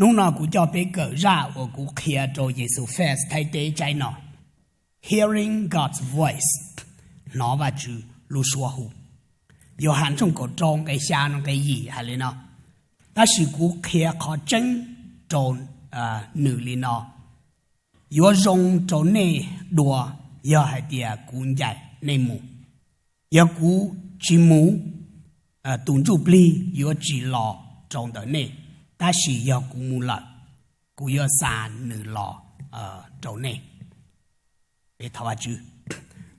Hnub no kuv coj peb kawm zaj uas kuv qhia rau Yexus Fest Thaib teb tsaib no, Hearing God's Voice, hnov Vajtswv lub suab hu. Yauhas tshooj kaum rau nqe xya no nqe yim hais li no: Tab sis kuv qhia qhov tseeb rau nws li no, yuav zoo rau nej dua yog hais tias kuv ncaim nej mus. Yog kuv tsis mus, tus Ntsuj Plig yuav tsis los rau ntawm nej, tab sis yog kuv mus lawm, kuv yuav xa nws los rau nej. Peb thov Vajtswv.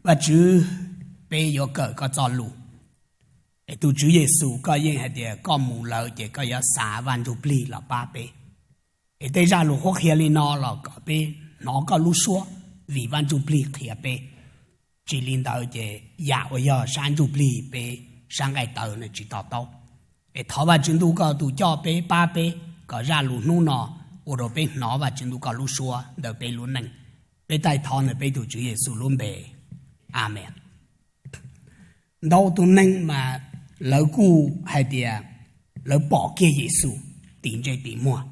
Vajtswv, peb yuav kawm koj txoj lus, es tus Tswv Yexus koj yeej hais tias koj mus lawm ces koj yuav xa Vaj Ntsuj Plig los pab peb. Es tej zaj lus qhuab qhia li no los kom peb hnov koj lub suab, vim Vaj Ntsuj Plig qhia peb. Tsis li ntawd ces yam uas yog sab ntsuj plig peb sab nqaij tawv no tsis to taub. Es thov Vajtswv ntuj koj tus coj peb pab peb kom zaj lus hnub no ua rau peb hnov Vajtswv ntuj koj lub suab ntawm peb lub neej. Peb taij thov ntawm peb tus Tswv Yexus lub npe, Amees. Ntau tus neeg mas lawv kuj hais tias lawv pom kiag Yexus tim ntsej tim muag.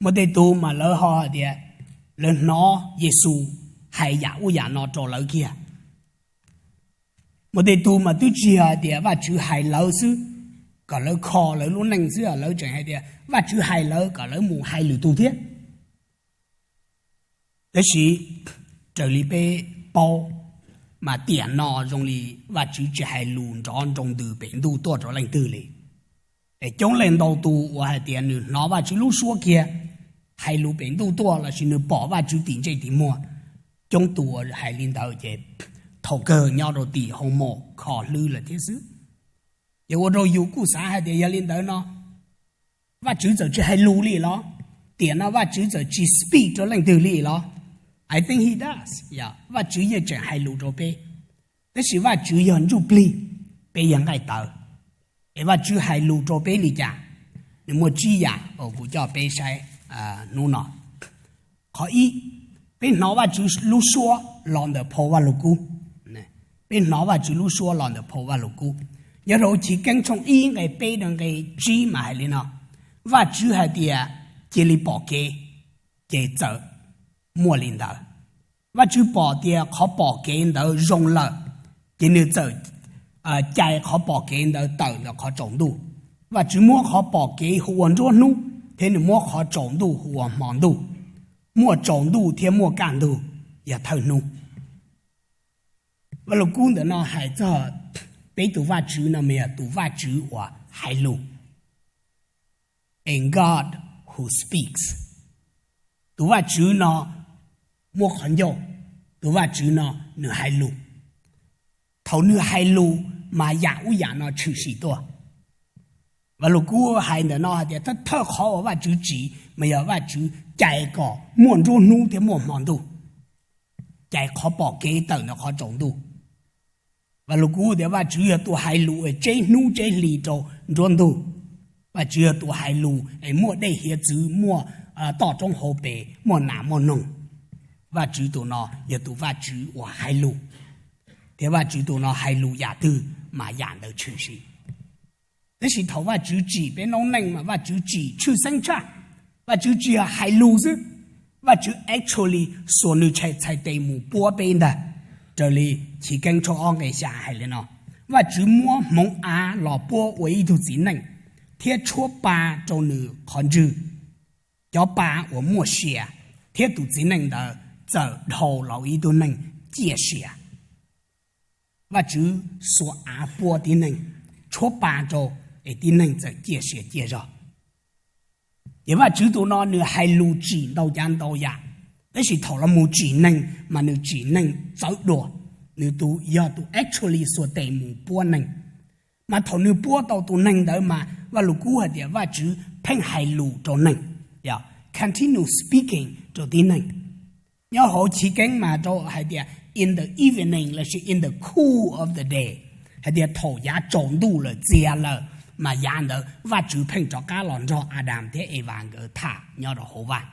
Muaj tej tug mas lawv ho hais tias lawv hnov Yexus hais yam ub yam no rau lawv kiag. Muaj tej tug mas twb tsis yog hais tias Vajtswv hais lawv xwb, kom lawv kho lawv lub neej xwb, lawv tseem hais tias Vajtswv hais lawv kom lawv mus hais lwm tus thiab. Tab sis raws li peb paub mas tiam no zoo li Vajtswv tsis hais lus nrov nroo ntws pem ntuj tuaj rau leej twg li. Es coob leej ntau tus uas hais tias nws hnov Vajtswv lub suab kiag hais lus pem ntuj tuaj lossis nws pom Vajtswv tim ntsej tim muag, coob tus uas hais li ntawd ces thaum kawg nyob rau tim hoo mom kho hlwb lawm thiab xwb. Ces ua rau yus kuj xav hais tias yog li ntawd no Vajtswv txawm tsis hais lus li los? Tiam no Vajtswv txawm tsis speak rau leej twg li los? I think he does. Vajtswv yeej tseem hais lus rau peb, tab sis Vajtswv yog ntsuj plig, peb yog nqaij tawv. Es Vajtswv hais lus rau peb li cas? Nws muaj tsib yam uas kuv coj peb saib hnub no. Qhov ib, peb hnov Vajtswv lub suab los ntawm phau Vajluskub. Peb hnov Vajtswv lub suab los ntawm phau Vajluskub. Nyob rau Chiv Keeb tshooj ib nqe peb rau nqe tsib mas hais li no: Vajtswv hais tias cia li pom kev, ces txawm muaj li ntawd. Vajtswv pom tias qhov pom kev ntawd zoo lawm, ces nws txawm cais qhov pom kev ntawd tawm ntawm qhov tsaus ntuj. Vajtswv muab qhov pom kev hu ua nruab hnub, thiab nws muab qhov tsaus ntuj hu ua hmo ntuj. Muaj tsaus ntuj thiab muaj kaj ntug yog thawj hnub. Vajluskub ntawm no hais txog peb tus Vajtswv no mas yog tus Vajtswv uas hais lus, a God who speaks. Tus Vajtswv no muaj qhov ncauj, tus Vajtswv no nws hais lus. Thaum nws hais lus mas yam ub yam no tshwm sim tuaj. Vajluskub hais ntawm no hais tias thawj qhov uas Vajtswv tsim mas yog Vajtswv cais kom muaj nruab hnub thiab muaj hmo ntuj, cais qhov pom kev tawm ntawm qhov tsaus ntuj. Vajluskub tias Vajtswv yog tus hais lus es tseb hnub tseb hli rau nruab ntug. Vajtswv yog tus hais lus es muaj dej hiav txwv, muaj toj roob hauv pes, muaj nas muaj noog. Vajtswv tus no yog tus Vajtswv uas hais lus, thiab Vajtswv tus no hais lus yam twg mas yam ntawd tshwm sim. Tab sis thaum Vajtswv tsim peb noob neej mas Vajtswv tsim tshwj xeeb tshaj. Vajtswv tsis yog hais lus xwb, Vajtswv actually xuas nws txhais tes mus puab peb ntag. Raws li Chiv Keeb tshooj ob nqe xya hais li no: Vajtswv muab hmoov av los puab ua ib tug txiv neej, thiab tshuab pa rau nws qhov ntswg. Cov pa uas muaj sia, thiab tus txiv neej ntawd txawm dhau los ib tug neeg ciaj sia. Vajtswv xuas av puab tib neeg, tshuab pa rau, es tib neeg txawm ciaj sia ciaj zog. Ces Vajtswv tus no nws hais lus tsim ntau cav ntau yam, tab sis thaum los mus tsim neeg mas nws tsim neeg txawv dua. Nws tus yog tus actually xuas tes mus puab neeg. Mas thaum nws puab tau tus neeg ntawd mas Vajluskub hais tias Vajtswv pheej hais lus rau neeg, continue speaking rau tib neeg. Nyob hauv Chiv Keeb mas rau hais tias in the evening lossis in the cool of the day, hais tias thaum yav tsaus ntuj lawm txias lawm, mas yav ntawd Vajtswv pheej rov qab los nrog Adas thiab Evas nkawd tham nyob rau hauv vaj.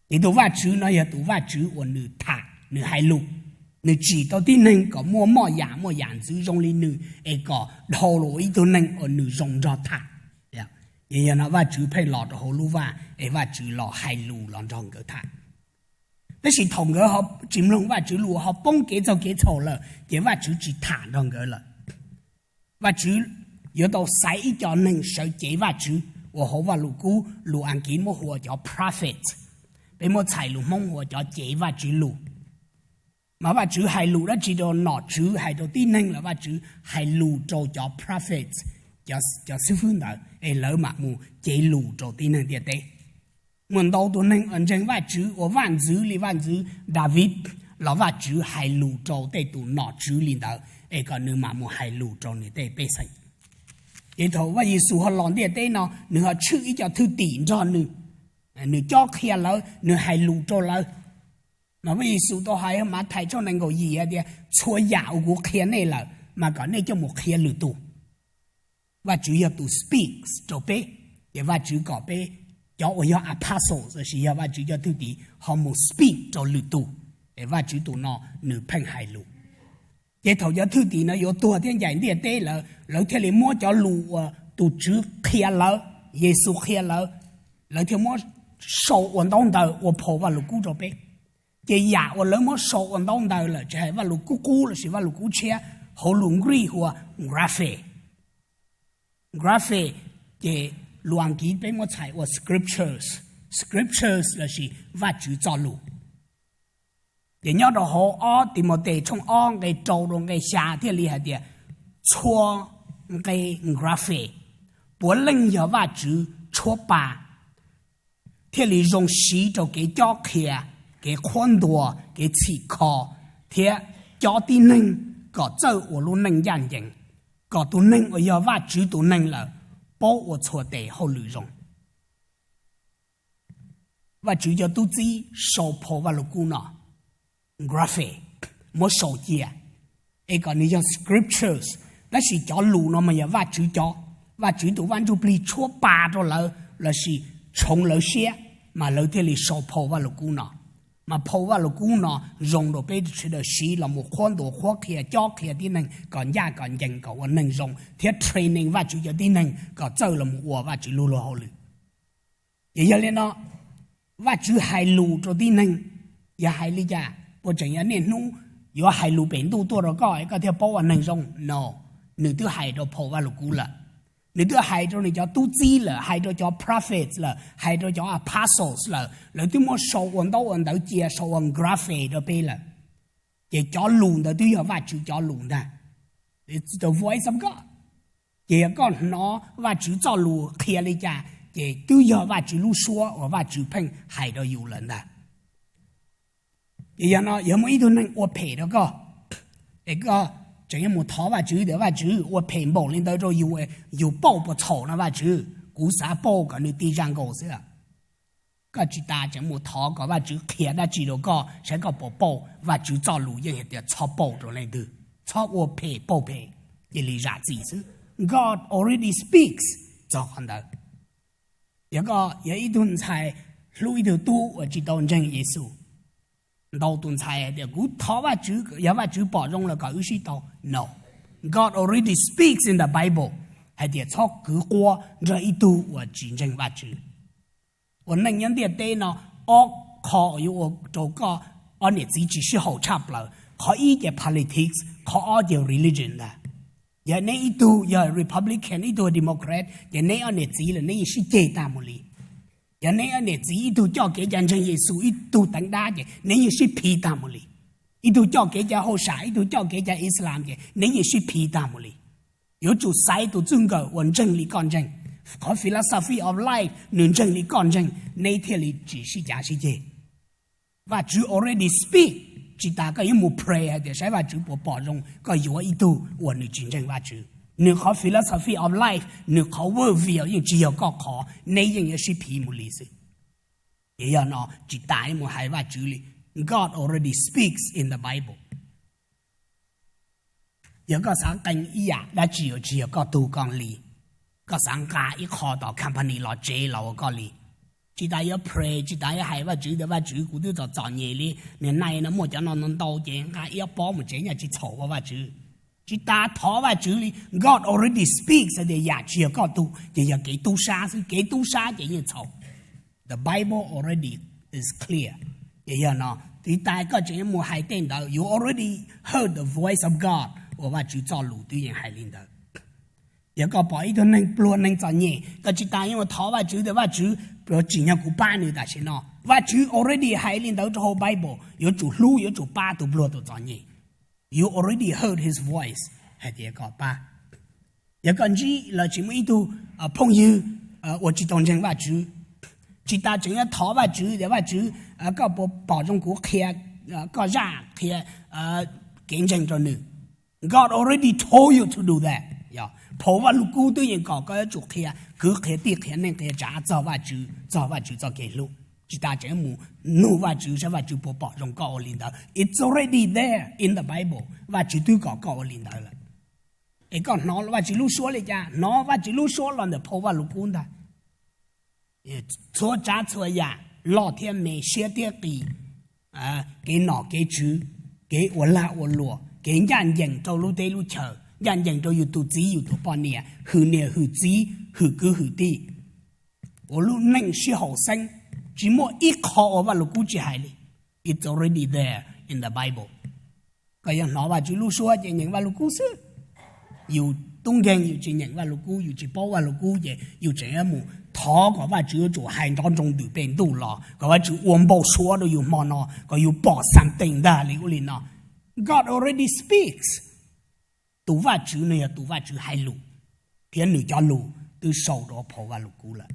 Ces tus Vajtswv no yog tus Vajtswv uas nws tham, nws hais lus, nws tsim tau tib neeg kom muaj moj yam muaj yam ntxwv zoo li nws, es kom dhau los ib tug neeg uas nws zoo nrog tham. Ces yog no Vajtswv pheej los rau hauv lub vaj es Vajtswv los hais lus los nrog nkawd tham. Tab sis thaum nkawd tsis mloog Vajtswv lus, ho poob kev txaug kev txhaum lawm, ces Vajtswv tsis tham nrog nkawd lawm. Vajtswv yuav tau xaiv ib co neeg sawv cev Vajtswv uas hauv Vajluskub, lus Askiv muab hu ua cov prophet, peb muab txhais lus Hmoob hu ua cov cev Vajtswv lus. Mas Vajtswv hais lus dab tsi rau nom tswv, hais rau tib neeg lawm, Vajtswv hais lus rau cov prophet, cov xib fwb ntawd es lawv mam mus cev lus rau tib neeg ntiaj teb. Muaj ntau tus neeg uas ntseeg Vajtswv ua vaj ntxwv li vaj ntxwv Daviv los Vajtswv hais lus rau tej tus nom tswv li ntawd es kom nws mam mus hais lus rau nws tej pej xeem. Ces thaum Vaj Yexus ho los ntiaj teb no, nws ho tshwj ib co thwj tim nrog nws, nws cob qhia lawv, nws hais lus rau lawv. Mas Vaj Yexus tau hais Mathais tshooj nees nkaum yim hais tias, txhua yam uas kuv qhia nej lawm mas kom nej coj mus qhia lwm tus. Vajtswv yog tus speaks rau peb, ces Vajtswv kom peb cov uas yog apostles los sis yog Vajtswv cov thwj tim ho mus speak rau lwm tus, es Vajtswv tus no nws pheej hais lus. Ces thaum cov thwj tim no yuav tuag thiab ncaim ntiaj teb lawm, lawv thiaj li muab cov lus uas tus Tswv qhia lawv, Yexus qhia lawv, lawv thiaj muab sau ua ntaub ntawv ua phau Vajluskub rau peb. Ces yam uas lawv muab sau ua ntaub ntawv lawm, tsis hais Vajluskub Qub los sis Vajluskub Tshiab, hauv lus Greek hu ua graphe. Graphe, ces lus Askiv peb muab txhais ua scriptures, scriptures los sis Vajtswv txoj lus. Ces nyob rau hauv ob Timautes tshooj ob nqe rau rau nqe xya thiaj li hais tias, txhua nqe graphe puav leej yog Vajtswv tshuab pa thiaj li zoo siv rau kev cob qhia, kev qhuab ntuas, kev txhim kho, thiab cob tib neeg kom txawj ua lub neej ncaj ncees, kom tus neeg uas yog Vajtswv tus neeg lawm paub ua txhua tes hauj lwm zoo. Vajtswv cov tub txib sau phau Vajluskub no, graphe, muab sau cia, es kom nws yog scriptures, tab sis cov lus no mas yog Vajtswv cov, Vajtswv tus Vaj Ntsujplig tshuab pa rau lawv los sis tshoov lawv siab, mas lawv thiaj li sau phau Vajluskub no. Mas phau Vajluskub no zoo rau peb sawv daws siv los mus qhuab ntuas qhuab qhia, cob qhia tib neeg kom ncaj kom ncees, kom ua neeg zoo, thiab training Vajtswv cov tib neeg kom txawj los mus ua Vajtswv lub luag hauj lwm. Ces yog li no, Vajtswv hais lus rau tib neeg, yog hais li cas? Puas tseem yog niaj hnub yuav hais lus pem ntuj tuaj rau koj es koj thiaj paub ua neeg zoo? No, nws twb hais rau phau Vajluskub lawm. Nws twb hais rau nws cov tub txib lawm, hais rau cov prophets lawm, hais rau cov apostles lawm, lawv twb muab sau ua ntaub ua ntawv cia, sau ua graphe rau peb lawm. Ces cov lus ntawd twb yog Vajtswv cov lus ntag. It's the voice of God. Ces yog koj hnov Vajtswv txoj lus qhia li cas, ces twb yog Vajtswv lub suab uas Vajtswv pheej hais rau yus lawm ntag. Ces yog no, yog muaj ib tug neeg ua phem rau koj, es koj tseem yuav mus thov Vajtswv tias, Vajtswv, ua phem npaum li ntawd rau yus, yus pauj puas txhaum no Vajtswv? Kuv xav pauj kom nws ti zaj nkaus xwb. Koj tsis tas tseem mus thov kom Vajtswv qhia dab tsi rau koj saib koj puas pauj. Vajtswv txoj lus yeej hais tias txhob pauj rau leej twg, txhob ua phem pauj phem, cia li zam txim xwb. God already speaks txog qhov ntawd. Yog koj yog ib tug ntxhais hlub ib tug tub uas tsis tau ntseeg Yexus, ntau tus ntxhais hais tias, kuv thov Vajtswv, yog Vajtswv pom zoo lawm kom wb sib tau. No, God already speaks in the Bible hais tias txhob kwv quab nrog ib tug uas tsis ntseeg Vajtswv. Ua neej nyob ntiaj teb no, ob qho yuav ua rau koj ob niam txiv tsis sib haum tshaj plaws. Qhov ib ces politics, qhov ob ces religion ntag. Yog neb ib tug yog Republican, ib tug Democrat, ces neb ob niam txiv lawm neb yeej sib ceg tag mus li. Yog neb ob niam txiv ib tug coj kev cai ntseeg Yexus, ib tug teev dab, ces neb yeej sib phiv tag mus li. Ib tug coj kev cai hauj sam, ib tug coj kev cai Islam, ces neb yeej sib phiv tag mus li. Yuav tsum xaiv tus txij nkawm uas ntseeg li koj ntseeg, qhov philosophy of life nws ntseeg li koj ntseeg, neb thiaj li tsis sib cav sib ceg. Vajtswv already speak, tsis tas koj yuav mus pray hais tias saib Vajtswv puas pom zoo koj yuav ib tug uas nws tsis ntseeg Vajtswv. Nws qhov philosophy of life, nws qhov world view yeej tsis yog koj qhov, neb yeej yuav sib phiv mus li xwb. Ces yog no tsis tas yuav mus hais Vajtswv li. God already speaks in the Bible. Yog koj xav qee ib yam dab tsi uas tsis yog koj tug koj li, koj xav nqa ib qho tom company los tsev los ua koj li, tsis tas yuav pray, tsis tas yuav hais Vajtswv tias, Vajtswv, kuv twb txom txom nyem li, niag nai no muaj cov no ntau ntau ces nqa ib ob pob mus tsev nyaj tsis txhaum ua Vajtswv. Tsis tas thov Vajtswv li. God already speaks tias yam tsis yog koj tug ces yog kev tub sab xwb, kev tub sab ces yeej txhaum. The Bible already is clear. Ces yog no, tsis tas koj tseem mus hais tej ntawd, you already heard the voice of God, uas Vajtswv txoj lus twb yeej hais li ntawd. Yog koj pom ib tug neeg pluag neeg txom nyem, koj tsis tas yuav thov Vajtswv tias Vajtswv, tsim nyog kuv pab nws tam sim no. Vajtswv already hais li ntawd rau hauv Bible, yuav tsum hlub, yuav tsum pab tus pluag tus txom nyem. You already heard his voice, hais tias kom pab. Yog koj ntsib los tsis muaj ib tug phooj ywg uas tsis tau ntseeg Vajtswv, tsis tas tseem yuav thov Vajtswv tias Vajtswv, koj puas pom zoo kuv qhia koj zaj, qhia kev ntseeg rau nws? God already told you to do that. Phau Vajluskub twb yeej kom koj yuav tsum qhia kwv qhia tij, qhia neej qhia tsav txog Vajtswv, txog Vajtswv txoj kev hlub. Tsis tas tseem mus nug Vajtswv saib Vajtswv puas pom zoo koj ua li ntawd. It's already there in the Bible. Vajtswv twb kom koj ua li ntawd lawm. Es koj hnov Vajtswv lub suab li cas? Hnov Vajtswv lub suab los ntawm phau Vajluskub ntag. Txhua tsav txhua yam, loj thiab me, siab thiab qis, kev nom kev tswv, kev ua lag ua luam, kev ncaj ncees rau lub teb lub chaw, ncaj ncees rau yus tus txiv yus tus poj niam, hwm niam hwm txiv, hwm kwv hwm tij, ua lub neej sib haum xeeb, tsis muaj ib qho uas Vajluskub tsis hais li. It's already there in the Bible. Koj yog hnov Vajtswv lub suab ces nyeem Vajluskub xwb. Yus tub nkeeg yus tsis nyeem Vajluskub, yus tsis paub Vajluskub ces yus tseem yuav mus thov kom Vajtswv yuav tsum hais nrov nroo ntws pes ntuj los, kom Vajtswv ua npau suav rau yus hmo no, kom yus pom something ntag li ub li no. God already speaks. Tus Vajtswv no yog tus Vajtswv hais lus, thiab nws cov lus twb sau rau phau Vajluskub lawm.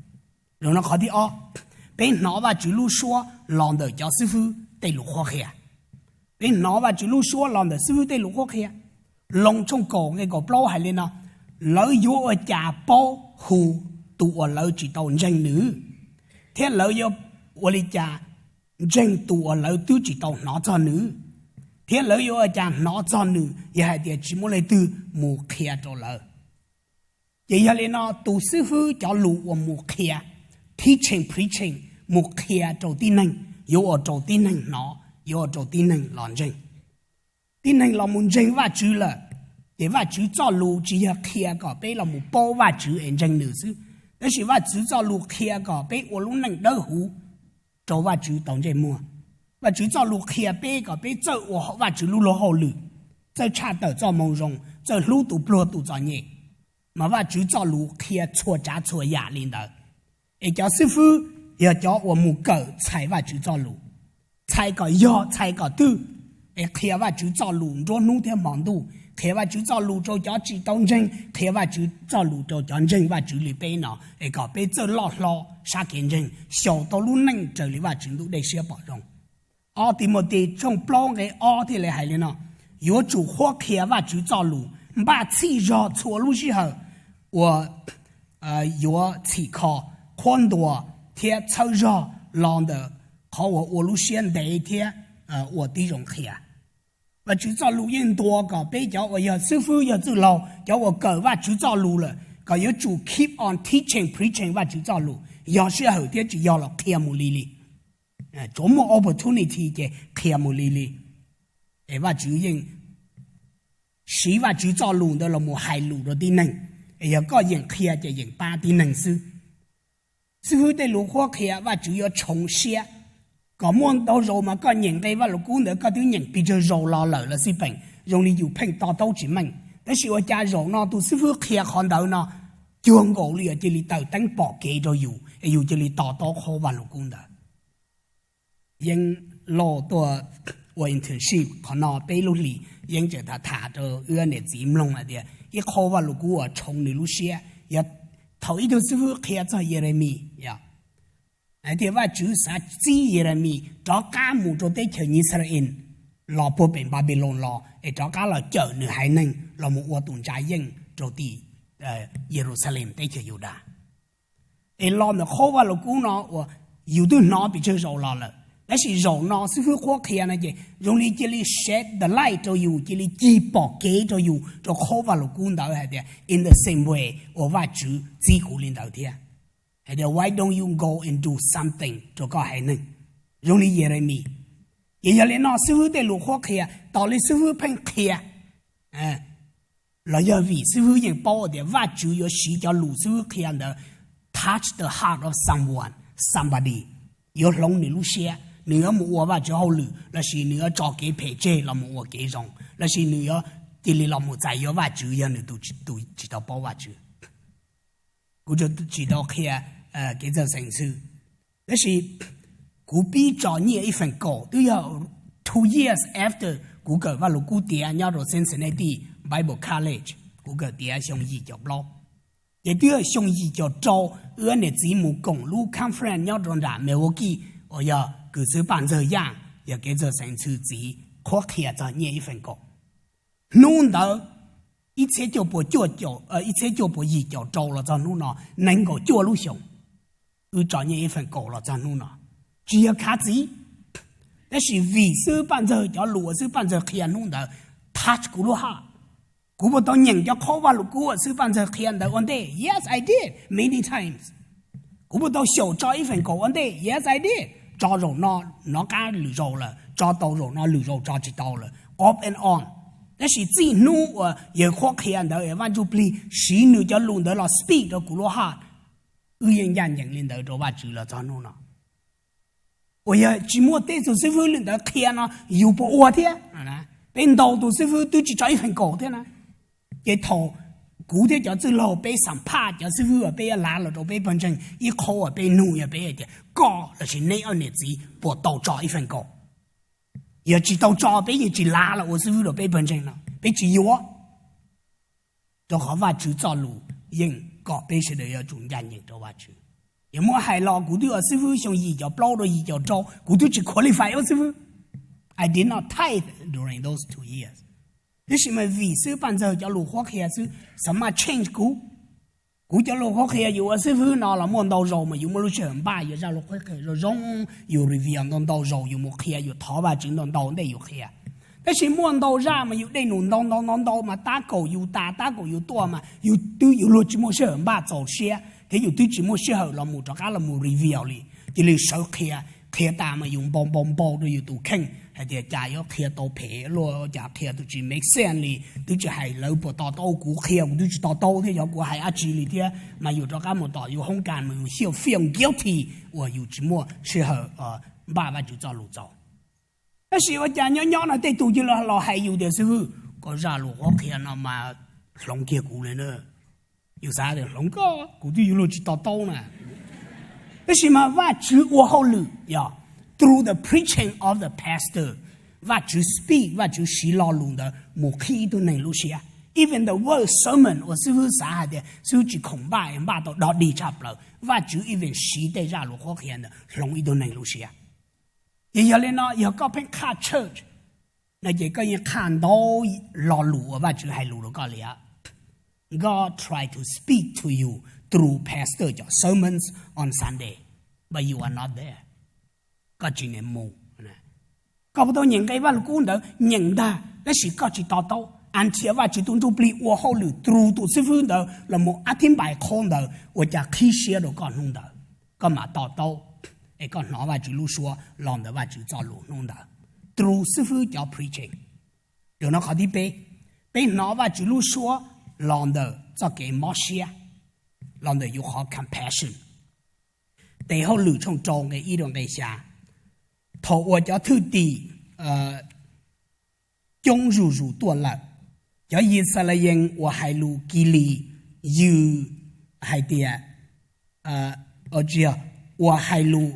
Zaum no qhov thib ob, peb hnov Vajtswv lub suab los ntawm cov xib fwb tej lus qhuab qhia. Peb hnov Vajtswv lub suab los ntawm xib fwb tej lus qhuab qhia. Loos tshooj kaum nqe kaum plaub hais li no: Lawv yuav ua cas paub hu tus uas lawv tsis tau ntseeg nws? Thiab lawv yuav ua li cas ntseeg tus uas lawv twb tsis tau hnov txog nws? Thiab lawv yuav ua cas hnov txog nws yog hais tias tsis muaj leej twg mus qhia rau lawv? Ces yog li no, tus xib fwb cov lus uas mus qhia, teaching, preaching, mus qhia rau tib neeg, yuav ua rau tib neeg hnov, yuav ua rau tib neeg los ntseeg. Tib neeg los mus ntseeg Vajtswv lawm, ces Vajtswv txoj lus tsis yog qhia kom peb los mus paub Vajtswv es ntseeg nws xwb, tab sis Vajtswv txoj lus qhia kom peb ua lub neej dawb huv rau Vajtswv tau ntsej muag. Vajtswv txoj lus qhia peb kom peb txawj ua Vajtswv lub luag hauj lwm, txawj tshaj tawm txoj moo zoo, txawj hlub tus pluag tus txom nyem. Mas Vajtswv txoj lus qhia txhua tsav txhua yam li ntawd. Es cov xib fwb yog cov uas mus kawm txhais Vajtswv txoj lus, txhais kom yog, txhais kom twg, es qhia Vajtswv txoj lus nruab hnub thiab hmo ntuj, qhia Vajtswv txoj lus rau cov tsis tau ntseeg, qhia Vajtswv txoj lus rau cov ntseeg Vajtswv li peb no, es kom peb txawj loj hlob sab kev ntseeg, xyaum tau lub neej raws li Vajtswv ntuj dej siab pom zoo. Ob Timothy tshooj plaub nqe ob thiaj li hais li no: Yuav tsum qhuab qhia Vajtswv txoj lus, npaj txhij zog txhua lub sij hawm uas yuav txhim kho, qhuab ntuas thiab txhawb zog los ntawm qhov uas ua lub siab ntev thiab ua tib zoo qhia. Vajtswv txoj lus yeej ntuas kom peb cov uas yog xib fwb, yog txwj laug, cov uas kawm Vajtswv txoj lus lawm, kom yuav tsum keep on teaching, preaching Vajtswv txoj lus, yog sij hawm thiab tsis yog los qhia mus li li. Tsuav muaj opportunity ces qhia mus li li. Es Vajtswv yeej siv Vajtswv txoj lus ntawd los mus hais lus rau tib neeg. Es yog koj yeem qhia ces yeem pab tib neeg xwb. Xib fwb tej lus qhuab qhia Vajtswv yuav tshoov siab. Kom muaj ntau zaus mas koj nyeem nqe Vajluskub ntawd koj twb nyeem pes tsawg zaus los lawm los xij peem, zoo li yus pheej to taub tsis meej. Tab sis ua cas zaum no tus xib fwb qhia qhov ntawd no cuag nkaus li yog cia li taws teeb pom kev rau yus es yus cia li to taub qhov Vajluskub ntawd. Yeeb lauj tuaj ua internship qhov no peb lub hlis, Yeeb tseem tham tham rau wb niam txiv mloog hais tias ib qho Vajluskub uas tshoov nws lub siab yog thaum ib tug xib fwb qhia txog Yelemis, hais tias Vajtswv xav txib Yelemis rov qab mus rau teb chaws Yixalayees los puag pem Npanpiloos los es rov qab los cawm nws haiv neeg los mus ua tus ntsa yeej rau tim Yeluxalees teb chaws Yudas. Es los ntawm qhov Vajluskub no uas yus twb hnov pes tsawg zaus los lawm, tab sis zaum no xib fwb qhuab qhia no ces zoo li cia li shed the light rau yus, cia li cig pom kev rau yus rau qhov Vajluskub ntawd hais tias in the same way uas Vajtswv txib kuv li ntawd thiab. Hais tias why don't you go and do something rau koj haiv neeg zoo li Yelemis? Ces yog li no xib fwb tej lus qhuab qhia, tos li xib fwb pheej qhia, los yog vim xib fwb yeej paub tias Vajtswv yuav siv cov lus xib fwb qhia ntawd touch the heart of someone, somebody, yuav hloov nws lub siab, nws yuav mus ua Vajtswv hauj lwm, lossis nws yuav tso kev phem tseg los mus ua kev zoo, lossis nws yuav cia li los mus txais yuav Vajtswv yog nws tus tsis tau paub Vajtswv. Kuv tsis tau qhia kev txawj xeem ntxwv, tab sis kuv pib tso nyiaj ib feem kaum twb yog two years after kuv kawm Vajluskub tiav nyob rau Cincinnati Bible College. Kuv kawm tiav xyoo yim caum plaub, ces twb yog xyoo yim caum rau, wb niam txiv mus koom lub conference nyob rau nram Milwaukee uas yog kws xwb Paj Ntxawg Yaj yog kev txawj xeem ntxwv txiv qhuab qhia txog nyiaj ib feem kaum. Hnub ntawd ib txhiab cuaj puas cuaj caum, ib txhiab cuaj puas yim caum rau los txog hnub no, nees nkaum cuaj lub xyoos, wb tso nyiaj ib feem kaum los txog hnub no. Tsis yog khav txiv, tab sis vim xwb Paj Ntxawg cov lus uas xwb Paj Ntxawg qhia hnub ntawd touch kuv lub heart. Kuv puas tau nyeem cov qhov Vajluskub uas xwb Paj Ntxawg qhia ntawd ua ntej? Yes, I did, many times. Kuv puas tau xyaum tso ib feem kaum ua ntej? Yes, I did. Tso zaum no, nov qab lwm zaus lawm, tso tau zaum no lwm zaus tso tsis tau lawm, off and on. Tab sis txij hnub uas yawg qhuab qhia ntawd es Vaj Ntsujplig siv nws cov lus ntawd los speak rau kuv lub heart, wb yeej ncaj ncees li ntawd rau Vajtswv los txog hnub no. Uas yog tsis muaj tej tus xib fwb li ntawd qhia no yus puas ua thiab? Peb ntau tus xib fwb twb tsis tso ib feem kaum thiab na. Ces thaum kuv thiab cov txwj laug peb xam phaj cov xib fwb uas peb yuav lav los rau peb pawg ntseeg, ib qho uas peb nug yog peb hais tias koj lossis neb ob niam txiv puas tau tso ib feem kaum? Yog tsis tau tso peb yeej tsis lav los ua xib fwb rau peb pawg ntseeg no, peb tsis yuav. Rau qhov Vajtswv txoj lus yeej kom peb sawv daws yuav tsum ncaj ncees rau Vajtswv. Yog muab hais los kuv twb ua xib fwb xyoo yim caum plaub rau yim caum rau, kuv twb tsis qualify ua xib fwb. I did not tithe during those two years. Tab sis mas vim xwb Paj Ntxawg cov lus qhuab qhia xwb, xam maj change kuv. Kuv cov lus qhuab qhia yus ua xib fwb no los muaj ntau zaus mas yus muaj lub sij hawm npaj, yus zaj lus qhuab qhia zoo zoo, yus reveal ntau ntau zaus, yus mus qhia, yus thov Vajtswv ntau ntau ntej yus qhia. Tab sis muaj ntau zaj mas yus dej num ntau ntau ntau ntau mas tab kaum yus tas, tab kaum yus tuaj mas yus twb yus luag tsis muaj sij hawm npaj txaus siab thiab yus twb tsis muaj sij hawm los mus rov qab los mus reveal li. Cia li sawv qhia, qhia tas mas yus npau npau npau rau yus tus kheej hais tias cas yuav qhia tau phem luaj, cas qhia tus tsis make sense li, twb tsis hais lawv puas to taub kuv qhia, kuv twb tsis to taub thiab xyov kuv hais dab tsi li thiab, mas yus rov qab mus tom yus hoob kas mas yus feel guilty uas yus tsis muaj sij hawm npaj Vajtswv txoj lus txaus. Tab sis ua cas nyob nyob no tej tus cia li los hais yus tias xib fwb, koj zaj lus qhuab qhia no mas hloov kiag kuv li na. Yus xav tias hloov koj, kuv twb yuav luag tsis to taub na. Tab sis mas Vajtswv ua hauj lwm yog through the preaching of the pastor. Vajtswv speak, Vajtswv siv lo lus ntawd mus qhib ib tug neeg lub siab. Even the word sermon uas xib fwb xav hais tias xib fwb tsis khoom npaj, npaj tau dog dig tshaj plaws, Vajtswv even siv tej zaj lus qhuab qhia ntawd hloov ib tug neeg lub siab. Ces yog li no yog koj pheej qhaj church no ces koj yeej qhaj ntau lo lus uas Vajtswv hais lus rau koj li. God try to speak to you through pastor cov sermons on Sunday, but you are not there. Koj tsis mus. Koj puas tau nyeem nqe Vajluskub ntawd? Nyeem ntag, tab sis koj tsis to taub. Until Vajtswv tus Ntsujplig ua hauj lwm through tus xib fwb ntawd los mus ab thib npais qhov ntawd ua cas qhib siab rau koj hnub ntawd, koj mam to taub, es koj hnov Vajtswv lub suab los ntawm Vajtswv txoj lus hnub ntawd. Through xib fwb cov preaching. Yog no qhov thib peb, peb hnov Vajtswv lub suab los ntawm txoj kev mob siab, los ntawm yus qhov compassion. Tes Hauj Lwm tshooj rau nqe ib rau nqe xya, thaum uas cov thwj tim coob zuj zus tuaj lawm, cov Yixalayees uas hais lus Kilis yws hais tias, uas hais lus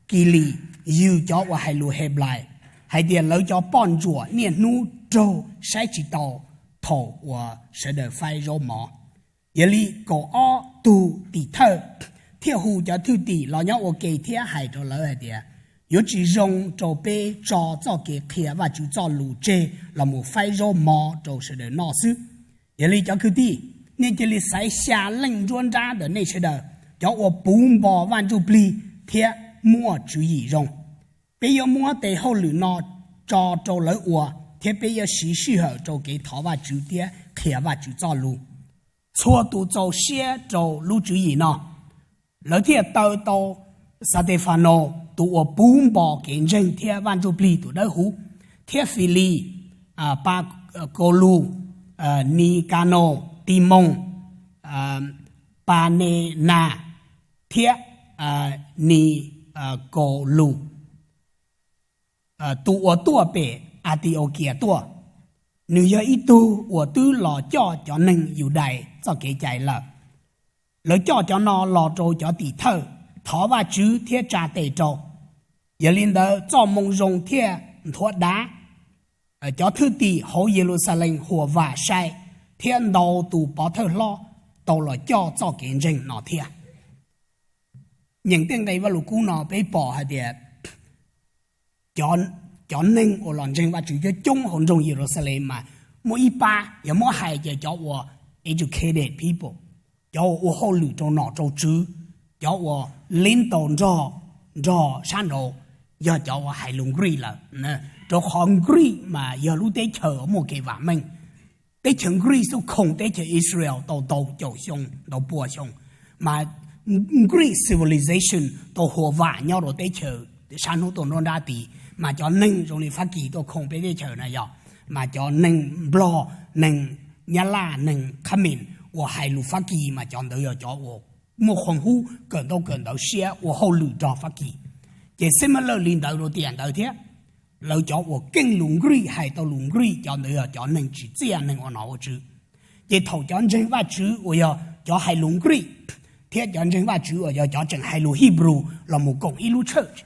Kilis yws cov uas hais lus Henplais hais tias lawv cov poj ntsuam niaj hnub raug saib tsis taus thaum uas sawv daws faib zaub mov. Yog li kaum ob tug tim thawj thiaj hu cov thwj tim los nyob ua ke thiab hais rau lawv hais tias, yuav tsis zoo rau peb tso txoj kev qhia Vajtswv txoj lus tseg los mus faib zaub mov rau sawv daws noj xwb. Yog li cov kwv tij, nej cia li xaiv xya leej nruab nrab ntawm nej sawv daws, cov uas puv npo Vaj Ntsujplig thiab muaj tswv yim zoo. Peb yuav muab tes hauj lwm no tso rau lawv ua, thiab peb yuav siv sij hawm rau kev thov Vajtswv thiab qhia Vajtswv txoj lus. Txhua tus txaus siab rau lub tswv yim no, lawv thiaj taw tau Xatefanaus tus uas puv npo kev ntseeg thiab Vaj Ntsujplig tus dawb huv, thiab Filis, Pakolus, Nikanos, Timoos, Panenas thiab Nikaulus. Tus uas tuaj pem Antiaukias tuaj, nws yog ib tug uas twb los coj cov neeg Yudais txoj kev cai lawm. Lawv coj cov no los rau cov tim thawj, thov Vajtswv thiab tsa tes rau. Yog li ntawd, Txojmoo Zoo thiaj nthuav dav. Cov thwj tim hauv Yeluxalees huam vam sai, thiab ntau tus pov thawj hlob tau los coj txoj kev ntseeg no thiab. Nyeem tej nqe Vajluskub no peb pom hais tias cov neeg uas los ntseeg Vajtswv coob coob hauv nroog Yeluxalees mas muaj ib pab, yog muab hais ces cov uas educated people, cov uas ua hauj lwm rau nom rau tswv, cov uas lead tau nrog, nrog sab nraud, yog cov uas hais lus Greek lawm. Rau qhov Greek mas yog lub teb chaws muaj kev vam meej. Teb chaws Greek xub khoom teb chaws Israel tau ntau caum xyoo, ntau pua xyoo, mas Greek civilization tau huam vam nyob rau teb chaws sab hnub tuaj nruab nrab tid. Mas cov neeg zoo li Fab Kis tuaj khoom peb teb chaws na yog, mas cov neeg Nplog, neeg Nyab Laj, neeg Khab Mem uas hais lus Fab Kis mas cov ntawd yog cov uas muaj qhov hub kawm ntau kawm ntawv siab ua hauj lwm nrog Fab Kis. Ces similar li ntawd rau tiam ntawd thiab, lawv cov uas keej lus Greek hais tau lus Greek cov ntawd yog cov neeg tsim txiaj neeg ua nom ua tswv. Ces thaum cov ntseeg Vajtswv uas yog cov hais lus Greek thiab cov ntseeg Vajtswv uas yog cov tseem hais lus Hebrew los mus koom ib lub church,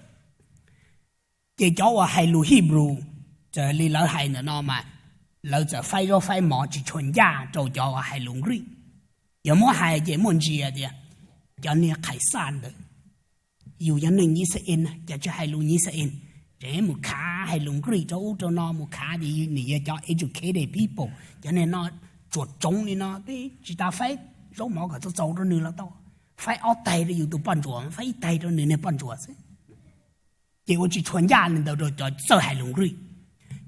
ces cov uas hais lus Hebrew, raws li lawv hais ntawm no mas, lawv txawm faib zaub faib mov tsis tshua ncaj rau cov uas hais lus Greek. Yog muab hais ces muaj ntsia tias cov niag Qhais Xaj ntawd, yus cov neeg Yixalayees cas tsis hais lus Yixalayees, tseem mus khav hais lus Greek rau ub rau no, mus khav tias nws yog cov educated people, cov niag no tsuas tsoov li no, peb tsis tas faib zaub mov kom txaus txaus rau nws los tau, faib ob tais rau yus tus poj ntsuam, faib ib tais rau nws niag poj ntsuam xwb. Ces ua tsis tshua ncaj li ntawd rau cov txawj hais lus Greek.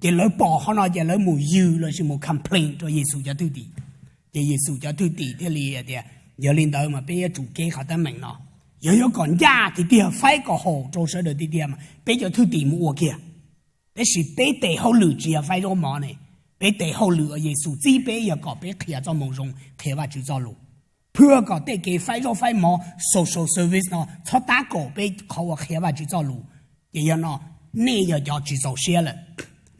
Ces lawv pom qhov no ces lawv mus yws lossis mus complain rau Yexus cov thwj tim. Ces Yexus cov thwj tim thiaj li tias, yog li ntawd mas peb yuav tsum kev qhov teeb meem no. Yog yuav kom ncaj tiag tiag, faib kom haum rau sawv daws tiag tiag mas peb cov thwj tim mus ua kiag. Tab sis peb tes hauj lwm tsis yog faib zaub mov ne, peb tes hauj lwm uas Yexus txib peb yog kom peb qhia Txojmoo Zoo, qhia Vajtswv Txojlus, phwj kom tej kev faib zaub faib mov, social service no txhob tab kaum peb qhov uas qhia Vajtswv Txojlus. Ces yog no, nej yog cov tsis txaus siab lawm,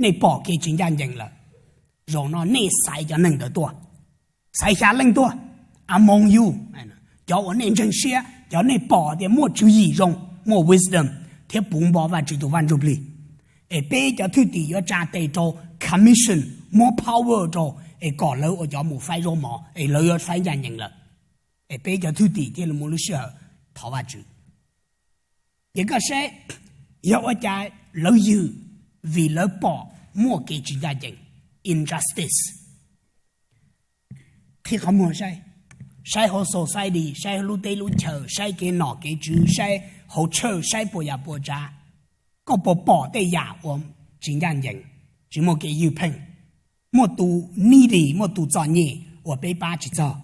nej pom kev tsis ncaj ncees lawm. Zaum no nej xaiv cov neeg ntawd tuaj, xaiv xya leej tuaj, among you, cov uas nej ntseeg siab, cov nej pom tias muaj tswv yim zoo, muaj wisdom, thiab puv npo Vajtswv tus Vaj Ntsujplig. Es peb cov thwj tim yuav tsa tes rau, commission, muab power rau, es kom lawv ua cov mus faib zaub mov es lawv yuav faib ncaj ncees lawm. Es peb cov thwj tim thiaj li muaj lub sij hawm thov Vajtswv. Ces koj saib, yog ua cas lawv yws? Vim lawv pom muaj kev tsis ncaj ncees, injustice. Qhib qhov muag saib, saib hauv society, saib lub teb lub chaw, saib kev nom kev tswv, saib hauv church, saib puas yam puas tsav. Koj puas pom tej yam uas tsis ncaj ncees, tsis muaj kev ywj pheej? Muaj tus needy, muaj tus txom nyem uas peb pab tsis txog,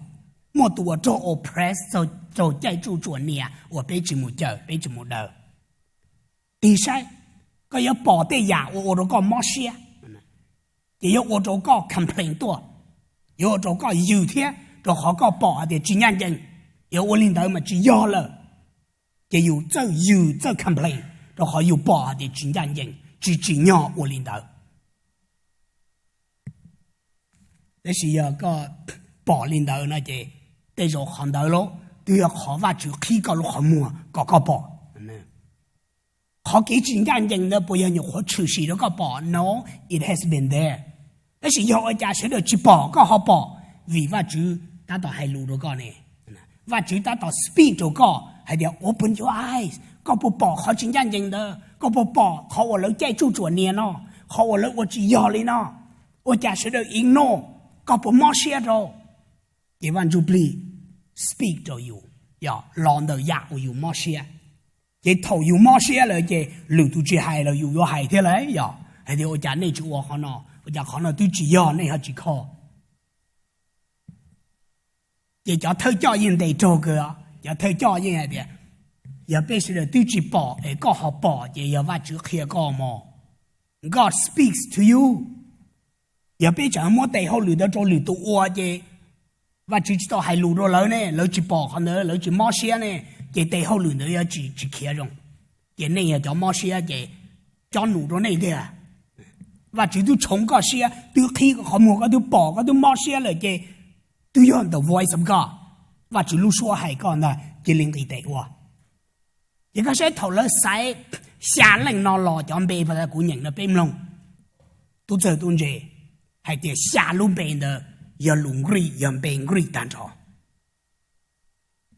muaj tus uas raug oppress, raug caij tsuj tsuam nias uas peb tsis mus cawm, peb tsis mus daws. Tig saib, koj yuav pom tej yam uas ua rau koj mob siab, ces yuav ua rau koj complain tuaj, yuav ua rau koj yws thiab, rau qhov koj pom hais tias tsis ncaj ncees. Yog ua li ntawd mas tsis yog lawm. Ces yus txawj yws txawj complain, rau qhov yus pom hais tias tsis ncaj ncees, tsis tsim nyog ua li ntawd. Tab sis yog koj pom li ntawd no ces tej zaum qhov ntawd los twb yog qhov Vajtswv qhib koj lub qhov muag kom koj pom. Qhov kev tsis ncaj ncees ntawd puas yog nyuam qhuav tshwm sim rau koj pom? No, it has been there. Tab sis yog ua cas sawv daws tsis pom, koj ho pom? Vim Vajtswv tab tom hais lus rau koj ne. Vajtswv tab tom speak rau koj hais tias, open your eyes, koj puas pom qhov tsis ncaj ncees ntawd? Koj puas pom qhov uas lawv caij tsuj tsuam nias no, qhov uas lawv ua tsis yog li no? Ua cas sawv daws ignore? Koj puas mob siab rau? Ces Vaj Ntsujplig speak rau yus, yog los ntawm yam uas yus mob siab. Ces thaum yus mob siab lawm ces lwm tus tsis hais los yus yuav hais thiab lauj, yog hais tias ua cas nej tsis ua qhov no, ua cas qhov no twb tsis yog nej ho tsis kho. Ces cov thawj coj yeej ntes raug kawg, cov thawj coj yeej hais tias, yog peb sawv daws twb tsis pom es koj ho pom ces yog Vajtswv qhia koj mog. God speaks to you. Yog peb tseem muab tes hauj lwm ntawd rau lwm tus ua ces Vajtswv tsis tau hais lus rau lawv ne, lawv tsis pom qhov ntawd, lawv tsis mob siab ne, ces tes hauj lwm ntawd yuav tsis, tsis khiav zoo. Ces nej yog cov mob siab ces cob num rau nej tiag. Vajtswv twb tshoov koj siab, twb qhib koj qhov muag, koj twb pom, koj twb mob siab lawm ces twb yog the voice of God, Vajtswv lub suab hais koj ntag, cia li nqis tes ua. Ces koj saib thaum lawv xaiv xya leej no los cov npe pas kuv nyeem no peb mloog, tub txawg tub ntse, hais tias xya lub npe ntawd yog lus Greek, yog npe Greek tag nrho.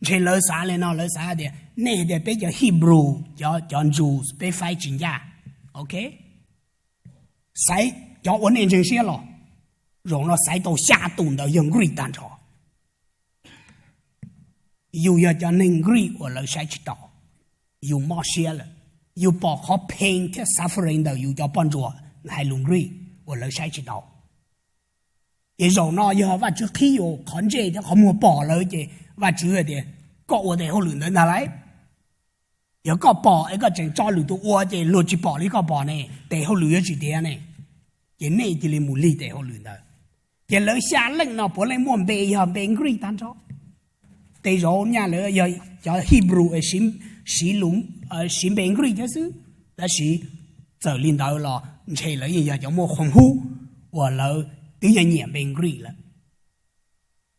Ntshe lawv xav li no, lawv xav tias nej tias peb cov Hebrew, cov, cov Jews peb faib tsis ncaj. Ok, xaiv cov ua nej ntseeg siab los, zaum no xaiv tau xya tus ntawd yog Greek tag nrho. Yus yog cov neeg Greek uas lawv saib tsis taus, yus mob siab lawm, yus pom qhov pain thiab suffering ntawm yus cov poj ntsuam hais lus Greek uas lawv saib tsis taus. Ces zaum no yog Vajtswv qhib yus qhov ntsej thiab qhov muag pom lawm ces Vajtswv hais tias koj ua tes hauj lwm ntawd ntag lauj. Yog koj pom es koj tseem tso lwm tus ua ces luag tsis pom li koj pom ne, tes hauj lwm yuav tsis tiav ne. Ces nej cia li mus lig tes hauj lwm ntawd. Ces lawv xya leej no puav leej muaj npe yog npe Greek tag nrho. Tej zaum nyaj lawv yog cov Hebrew siv, siv npe Greek thiab xwb, tab sis txawm li ntawd los ntshe lawv yeej yog cov muaj qhoom hub uas lawv twb yog nyiam npe Greek lawm.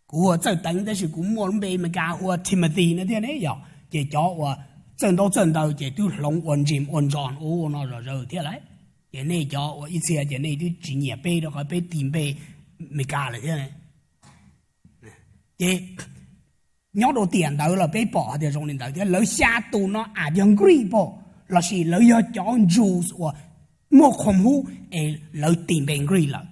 Kuv hu ua Txawj Teev tab sis kuv muaj lub npe Meskas hu ua Timothy no thiab ne yog, ces cov uas txawj ntaub txawj ntawv ces twb hloov ua James ua John ua no zom zaws thiab lauj. Ces nej cov uas ib txhia ces nej twb tsis nyiam peb rau qhov peb tis npe Meskas lawm thiab. Ces nyob rau tiam ntawd los peb pom hais tias zoo li ntawd thiab, lawv xya tus no aws yog Greek pom, lossis lawv yog cov Jews uas muaj qhoom hub es lawv tis npe Greek lawm.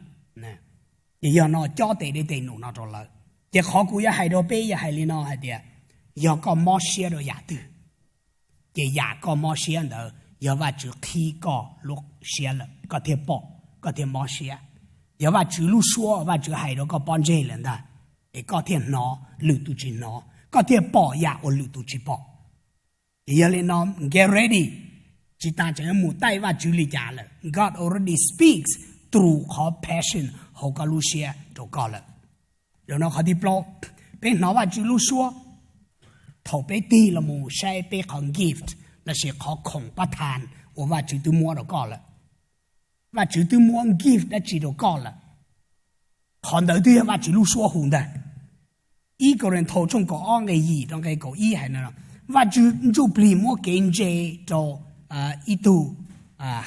Ces yog no cob tes dej tes num no rau lawv. Ces qhov kuv yuav hais rau peb yog hais li no hais tias, yog koj mob siab rau yam twg, ces yam koj mob siab ntawd yog Vajtswv qhib koj lub siab lawm koj thiaj pom, koj thiaj mob siab. Yog Vajtswv lub suab, Vajtswv hais rau koj pob ntseg lawm ntag, es koj thiaj hnov, lwm tus tsis hnov, koj thiaj pom yam uas lwm tus tsis pom. Ces yog li no, get ready, tsis tas tseem yuav mus taij Vajtswv li cas lawm. God already speaks through qhov passion hauv koj lub siab rau koj lawm. Zaum no qhov thib plaub, peb hnov Vajtswv lub suab thaum peb tig los mus saib peb qhov gift lossis qhov khoom pab than uas Vajtswv twb muab rau koj lawm. Vajtswv twb muab gift dab tsi rau koj lawm, qhov ntawd twb yog Vajtswv lub suab hu ntag. Ib Kauleethaus tshooj kaum ob nqe yim rau nqe kaum ib hais no, Vajtswv ntsuj plig muab kev ntse rau ib tug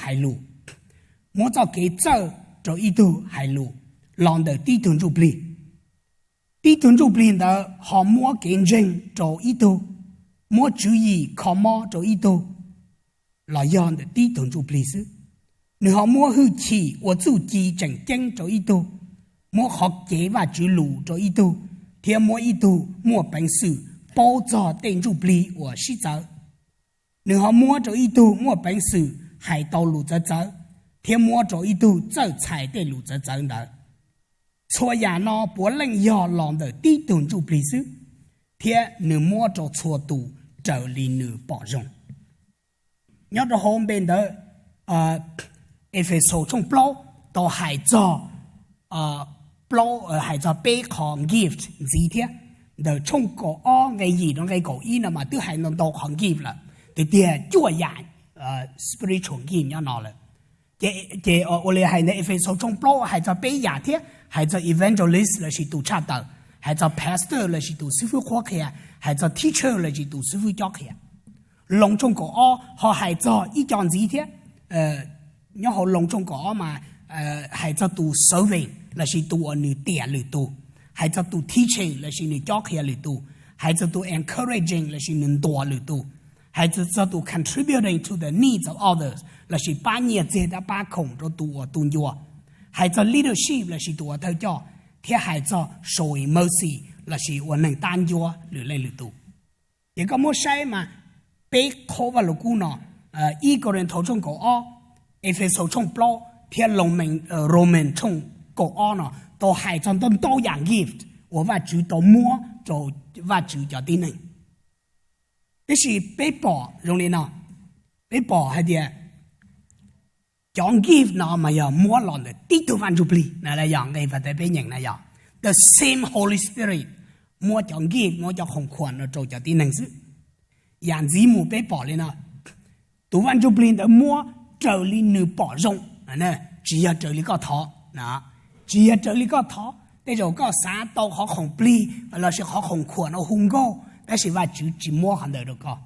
hais lus, muab txoj kev txawj rau ib tug hais lus los ntawm tib tug ntsuj plig. Tib tug ntsuj plig ntawd ho muab kev ntseeg rau ib tug, muab tswv yim kho mob rau ib tug, los yog ntawm tib tug ntsuj plig xwb. Nws ho muab hwj chim ua txuj ci tseem ceeb rau ib tug, muab qhov kev Vajtswv lus rau ib tug, thiab muab ib tug muaj peev xwm paub txog tej ntsuj plig uas sib txawv. Nws ho muab rau ib tug muaj peev xwm hais tau lus txawv txawv, thiab muab rau ib tug txawj txhais tej lus txawv txawv ntawd. Txhua yam no puav leej yog los ntawm tib tug ntsuj plig xwb, thiab nws muab rau txhua tus raws li nws pom zoo. Nyob rau hauv npe ntawd, Efexus tshooj plaub tau hais txog plaub, hais txog peb qho gift ntxiv thiab. Ntawm tshooj kaum ob nqe yim rau nqe kaum ib no mas twb hais ntau ntau qhov gift lawm, tiag tiag cuaj yam spiritual gift nyob no lawm. Ces ua li hais ntawd Efexus tshooj plaub hais txog peb yam thiab, hais txog evangelist lossis tus tshaj tawm, hais txog pastor lossis tus xib fwb qhuab qhia, hais txog teacher lossis tus xib fwb cob qhia. Loos tshooj kaum ob ho hais txog ib co ntxiv thiab. Nyob hauv Loos tshooj kaum ob mas hais txog tus serving lossis tus uas nws tiam lwm tus, hais txog tus teaching lossis nws cob qhia lwm tus, hais txog tus encouraging lossis nws ntuas lwm tus, hais txog tus contributing to the needs of others lossis pab nyiaj txiag thiab pab khoom rau tus uas tu ncua, hais txog leadership lossis tus uas thawj coj, thiab hais txog showing mercy lossis ua neeg tab ncuab lwm leej lwm tus. Ces koj muab saib mas peb qhov Vaj Lug Kub no, ib Kauleethaus tshooj kaum ob, Efexus tshooj plaub thiab Romans tshooj kaum ob no tau hais txog ntau ntau yam gift uas Vajtswv tau muab rau Vajtswv cov tib neeg. Tiam sis peb pom zoo li no, peb pom hais tias Cov gift no mas yog muab los ntawm tib tug Vaj Ntsujplig na, yog nqe Mathaus peb nyeem na, yog the same Holy Spirit muab cov gift, muab cov khoom khuam no rau cov tib neeg xwb. Yam ntxiv mus peb pom li no, tus Vaj Ntsujplig ntawd muab raws li nws pom zoo, tsis yog raws li koj thov. Tsis yog raws li koj thov. Tej zaum koj xav tau qhov khoom plig lossis qhov khoom khuam no hu nkauj, tab sis Vajtswv tsis muab qhov ntawd rau koj.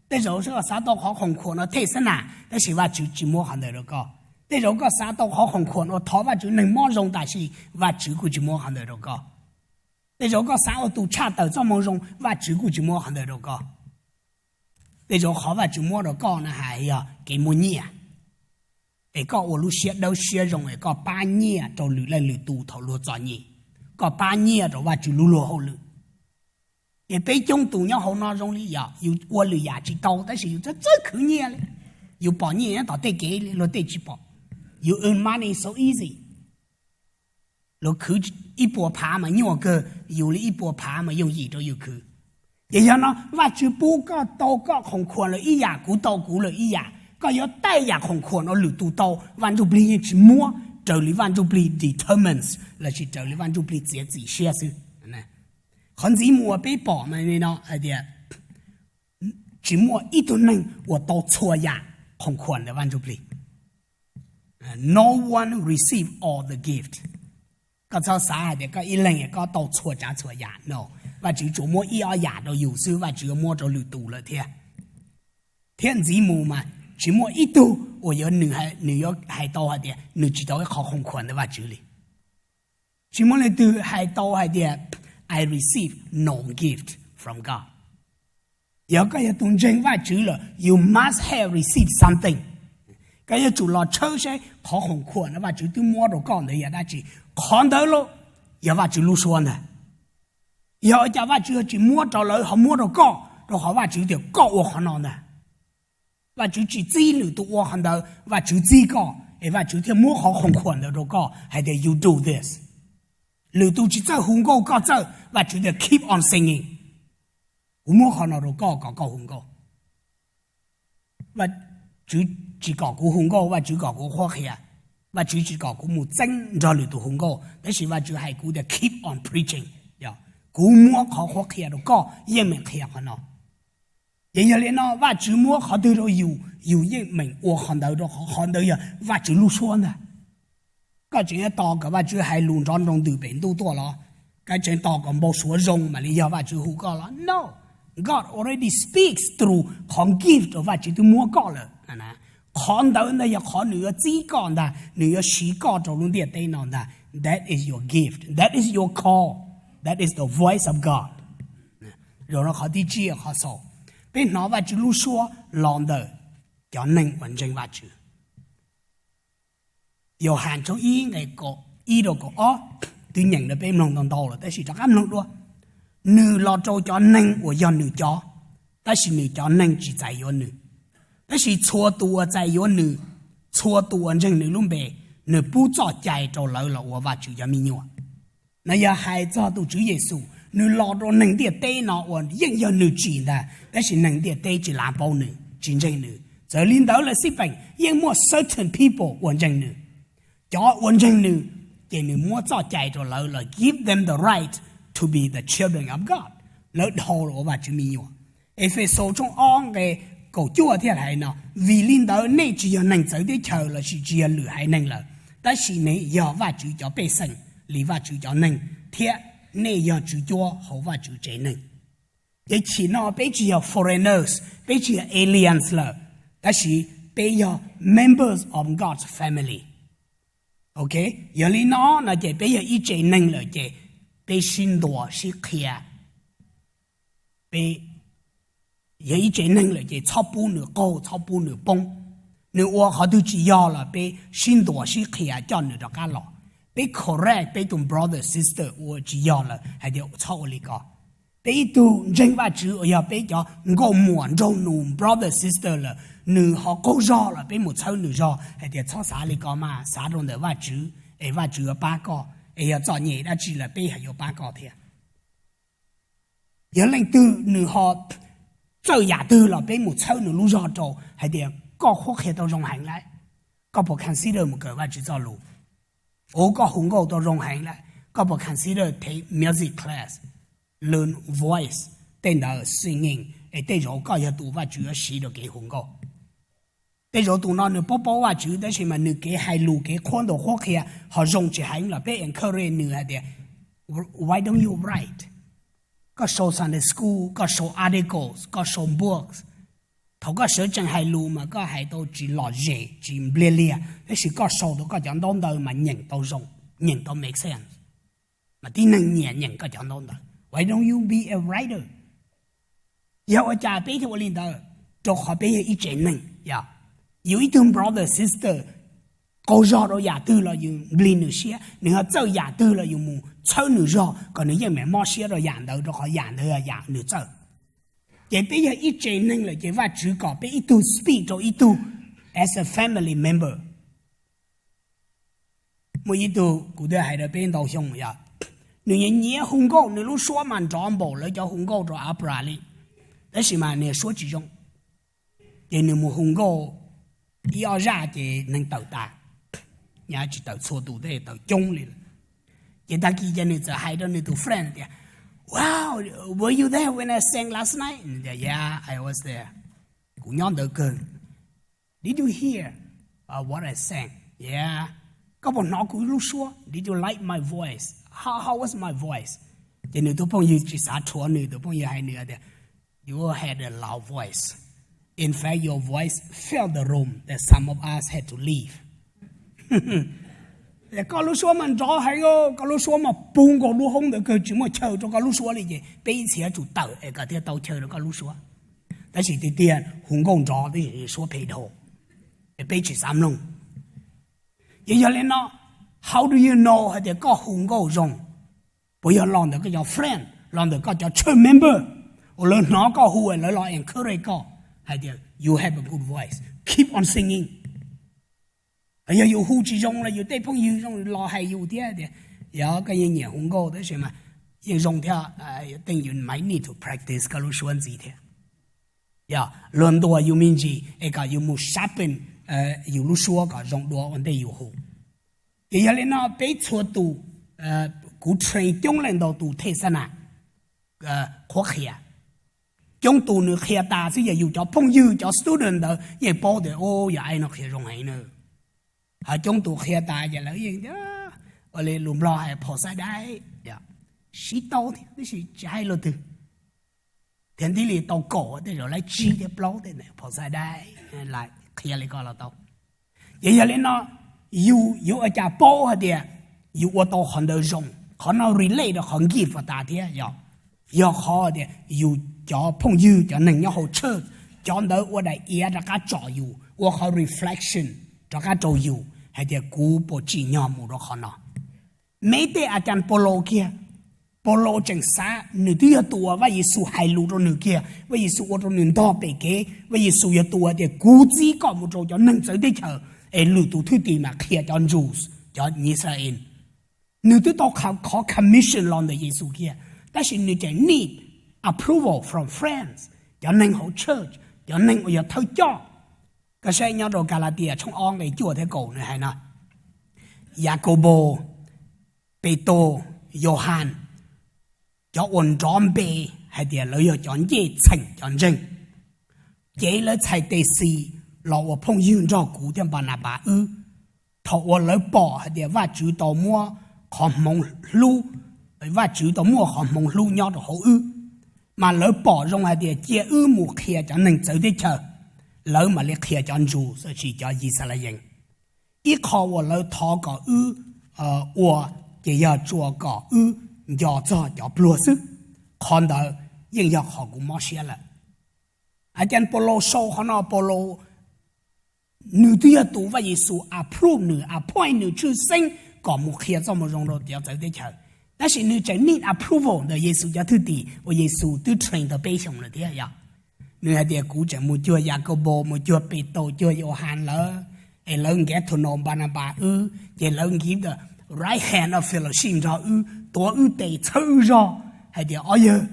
Tej zaum koj xav tau qhov khoom khuam no thej xab nas, tab sis Vajtswv tsis muab qhov ntawd rau koj. Tej zaum koj xav tau qhov khoom khuam no thov Vajtswv neeg mob zoo, tab sis Vajtswv kuj tsis muab qhov ntawd rau koj. Tej zaum koj xav ua tus tshaj tawm txoj moo zoo, Vajtswv kuj tsis muab qhov ntawd rau koj. Tej zaum qhov Vajtswv muab rau koj na hais yog kev muaj nyiaj, es koj ua lub siab dawb siab zoo es koj pab nyiaj rau lwm leej lwm tus thaum luag txom nyem, koj pab nyiaj rau Vajtswv lub luag hauj lwm. Ces peb coob tus nyob hauv no zoo li yog yus ua lwm yam tsis tau tab sis yus txawj txawj khwv nyiaj li. Yus pom nyiaj nyob tom tej kev li luag tej tsis pom. Yus earn money so easy. Luag khwv ib puas phav mas nyuaj kawg, yus li ib puas phav mas yooj yim rau yus khwv. Ces yog no Vajtswv pub koj tau koj khoom khuam lawm ib yam, kuv tau kuv lawm ib yam, koj yuav taij yam khoom khuam no lwm tus tau, Vaj Ntsujplig yeej tsis muab raws li Vaj Ntsujplig determines lossis raws li Vaj Ntsujplig txiav txim siab xwb. Qhov ntxiv mus uas peb pom no hais tias tsis muaj ib tug neeg uas tau txhua yam khoom khuam ntawm Vaj Ntsujplig. No one receive all the gift. Koj txhob xav hais tias koj ib leeg koj tau txhua tsav txhua yam no. Vajtswv tsuas muab ib ob yam rau yus xwb, Vajtswv yuav muab rau lwm tus lawm thiab. Thiab ntxiv mus mas tsis muaj ib tug uas yuav, nws yuav hais tau hais tias nws tsis tau ib qho khoom khuam ntawm Vajtswv li. Tsis muaj leej twg hais tau hais tias I receive no gift from God. Yog koj yog tus ntseeg Vajtswv lawm, you must have received something. Koj yuav tsum los tshawb saib qhov khoom khuam no Vajtswv twb muab rau koj ntawd yog dab tsi. Qhov ntawd los yog Vajtswv lub suab ntag. Yog ua cas Vajtswv tsis muab rau lawv ho muab rau koj, rau qhov Vajtswv tias koj ua qhov no ntag. Vajtswv tsis txib lwm tus ua qhov ntawd, Vajtswv txib koj es Vajtswv thiaj muab qhov khoom khuam ntawd rau koj hais tias you do this. Lwm tus tsis txawj hu nkauj, koj txawj, Vajtswv tias keep on singing. Kuv muab qhov no rau koj kom koj hu nkauj. Vajtswv tsis kom kuv hu nkauj, Vajtswv kom kuv qhuab qhia. Vajtswv tsis kom kuv mus txeeb nrog lwm tus hu nkauj, tab sis Vajtswv hais kuv tias keep on preaching. Kuv muab qhov qhuab qhia rau koj, yeej meem qhia qhov no. Ces yog li no Vajtswv muab qhov twg rau yus, yus yeej meem ua qhov ntawd rau qhov qhov ntawd yog Vajtswv lub suab ntag. Koj tseem yuav tos kom Vajtswv hais lus nrov nroo ntws pem ntuj tuaj los? Koj tseem tos kom npau suav zoo mam li yog Vajtswv hu koj los? No, God already speaks through qhov gift uas Vajtswv twb muab koj lawm. Qhov ntawd ntag yog qhov nws yuav txib koj ntag, nws yuav siv koj rau lub ntiaj teb no ntag. That is your gift, that is your call, that is the voice of God. Zaum no qhov thib tsib qhov xaus, peb hnov Vajtswv lub suab los ntawm cov neeg uas ntseeg Vajtswv. Yauhas tshooj ib nqe kaum ib rau kaum ob, twb nyeem rau peb mloog ntau ntau lawm tab sis rov qab mloog dua. Nws los rau cov neeg uas yog nws cov, tab sis nws cov neeg tsis txais yuav nws. Tab sis txhua tus uas txais yuav nws, txhua tus uas ntseeg nws lub npe, nws pub txoj cai rau lawv los ua Vajtswv cov me nyuam. No yog hais txog tus Tswv Yexus, nws los rau neeg ntiaj teb no uas yeej yog nws tsim ntag, tab sis neeg ntiaj teb tsis lav paub nws, tsis ntseeg nws. Txawm li ntawd lawm xij peem yeej muaj certain people uas ntseeg nws. Cov uas ntseeg nws, ces nws muab txoj cai rau lawv los give them the right to be the children of God. Lawv dhau los ua Vajtswv me nyuam. Efexus tshooj ob nqe kaum cuaj thiaj hais no, vim li ntawd nej tsis yog neeg txawv teb chaws lossis tsis yog lwm haiv neeg lawm, tab sis nej yog Vajtswv cov pej xeem li Vajtswv cov neeg, thiab nej yog tswv cuab hauv Vajtswv tsev neeg. Ces chim no peb tsis yog foreigners, peb tsis yog aliens lawm, tab sis peb yog members of God's family. Ok, yog li no no ces peb yog ib tsev neeg lawm ces peb sib ntuas sib qhia. Peb yog ib tsev neeg lawm ces txhob pub nws qaug, txhob pub nws poob. Nws ua qhov twg tsis yog los peb sib ntuas sib qhia coj nws rov qab los. Peb correct peb tus brother sister ua tsis yog lawm hais tias txhob ua li ko. Peb ib tug ntseeg Vajtswv uas yog peb cov nkauj muam nraug nus brother sister lawm, nws ho qaug zog los peb mus txhawb nws zog hais tias txhob xav li ko mas, xav rau ntawm Vajtswv es Vajtswv yuav pab koj, es yog txom nyem dab tsi los peb ho yuav pab koj thiab. Yog leej twg nws ho txawj yam twg los peb mus txhawb nws lub zog rau hais tias koj qhuab qhia tau zoo heev lawm. Koj puas consider mus kawm Vajtswv txoj lus? Ua koj hu nkauj tau zoo heev lawm, koj puas consider thev music class, learn voice, tej ntawd singing, es tej zaum koj yog tus Vajtswv yuav siv rau kev hu nkauj. Tej zaum tus no nws paub paub Vajtswv tab sis mas nws kev hais lus kev qhuab ntuas qhuab qhia ho zoo tsis heev los peb encourage nws hais tias, why don't you write? Koj sau Sunday school, koj sau articles, koj sau books. Thaum koj sawv tsees hais lus mas koj hais tau tsis lom zem tsis npliag liag, tab sis koj sau tau koj cov ntaub ntawv mas nyeem tau zoo, nyeem tau make sense, mas tib neeg nyiam nyeem koj cov ntaub ntawv. Why don't you be a writer? Yog ua cas peb thiaj ua li ntawd? Rau qhov peb yog ib tsev neeg. Yus ib tug brother sister qaug zog rau yam twg los yus nplig nws siab, nws ho txawj yam twg los yus mus txhawb nws zog kom nws yeej meem mob siab rau yam ntawd, rau qhov yam ntawd yog yam nws txawj. Ces peb yog ib tsev neeg lawm ces Vajtswv kom peb ib tug speak rau ib tug as a family member. Muaj ib tug kuv twb hais rau peb ntau xyoo yog, nws nyiam nyiam hu nkauj, nws lub suab mas nrov npaum lawv cov hu nkauj rau Abra li, tab sis mas nws suab tsis zoo. Ces nws mus hu nkauj ib ob zaj ces neeg tawm tas, nyaj tsis tawm txhua tus, tej tawm coob li lawm. Ces tag kis ces nws txawm hais rau nws tus friend tias, Wow, were you there when I sang last night? Nws tias, Yeah, I was there. Kuv nyob ntawd kawg. Did you hear what I sang? Yeah. Koj puas hnov kuv lub suab? Did you like my voice? How, how was my voice? Ces nws tus phooj ywg tsis xav rhuav nws, tus phooj ywg hais nws tias, You had a loud voice. In fact, your voice filled the room that some of us had to leave. Koj lub suab mas nrov heev, koj lub suab mas puv nkaus lub hoob ntawd kawg, tsis muaj chaw rau koj lub suab li, ces peb ib txhia yuav tsum tawm es kom thiaj tau chaw rau koj lub suab. Tab sis tiag tiag hu nkauj nrov tab sis suab phem dhau, es peb tsis xav mloog. Ces yog li no, how do you know hais tias koj hu nkauj zoo? Puas yog los ntawm koj cov friend, los ntawm koj cov church member uas lawv hnov koj hu es lawv los encourage koj hais tias, You have a good voice, keep on singing? Yog yus hu tsis zoo los yus tej phooj ywg zoo los hais yus thiab tias, Yog koj yeej nyiam hu nkauj tab sis mas yeej zoo thiab, tej yus might need to practice koj lub suab ntxiv thiab. Yog luag ntuas yus me ntsis es kom yus mus sharpen yus lub suab kom zoo dua ua ntej yus hu. Ces yog li no peb txhua tus, kuv train coob leej ntau tus thej xab nas qhuab qhia. Coob tus nws qhia tas xwb, yog yus cov phooj ywg cov student ntawd yeej paub tias, O, yog ai no qhia zoo heev na. Ho coob tus qhia tas ces lawv yeej, ua li lus Nplog hais phom xab dai, sib tau thiab tab sis tsis hais luag twg, thiab nti li tau kaum tej zaum lawv tsib thiab plaub tej phom xab dai, qhia li ko los tau. Ces yog li no, yus yuav ua cas paub hais tias yus ua tau qhov ntawd zoo? Qhov no relate rau qhov gift tas thiab, yog, yog qhov tias yus cov phooj ywg cov neeg nyob hauv church, cov ntawd ua daim iav rov qab tsom yus, ua qhov reflection rov qab rau yus hais tias kuv puas tsim nyog mus rau qhov no. Me tej a cas Paulo kiag, Paulo tseem xav nws twb yog tus uas Vaj Yexus hais lus rau nws kiag, Vaj Yexus ua rau nws ntog pem kev, Vaj Yexus yog tus uas tias kuv txib koj mus rau cov neeg txawv teb chaws es lwm tus thwj tim mas qhia cov Jews, cov Yixalayees. Nws twb tau qhov commission los ntawm Yexus kiag, tab sis nws tseem need approval from friends, cov neeg hauv church, cov neeg uas yog thawj coj. Koj saib nyob rau Kalatias tshooj ob nqe cuaj thiab kaum nws hais no, Yakaunpaus, Petus, Yauhas, cov uas nrov npe hais tias lawv yog cov ncej txheem cov ntseeg, cev lawv txhais tes xis los ua phooj ywg nrog kuv thiab Npananpas wb. Thaum uas lawv pom hais tias Vajtswv tau muab qhov hmoov hlub, Vajtswv tau muaj qhov hmoov hlub nyob rau hauv wb, mas lawv pom zoo hais tias cia wb mus qhia cov neeg txawv teb chaws, lawv mam li qhia cov Jews, tsis cov Yixalayees. Ib qho uas lawv thov kom wb ua ces yog tsuas kom wb nco txog cov pluag xwb. Qhov ntawd yeej yog qhov kuv mob siab lawm. A cas Paulus sau qhov no, Paulus nws twb yog tus Vaj Yexus approve nws, appoint nws tshwj xeeb kom mus qhia txoj moo zoo rau cov txawv teb chaws, tab sis nws tseem need approval ntawm Yexus cov thwj tim uas Yexus twb train tau peb xyoos lawm thiab yom. Nws hais tias kuv tseem mus cuag Yakaunpaus, mus cuag Petus, cuag Yauhas lawv, es lawv nkev thus no Npananpas wb, ces lawv give the right hand of fellowship nrog wb, tuav wb tes txhawb wb zog hais tias, ob yawg,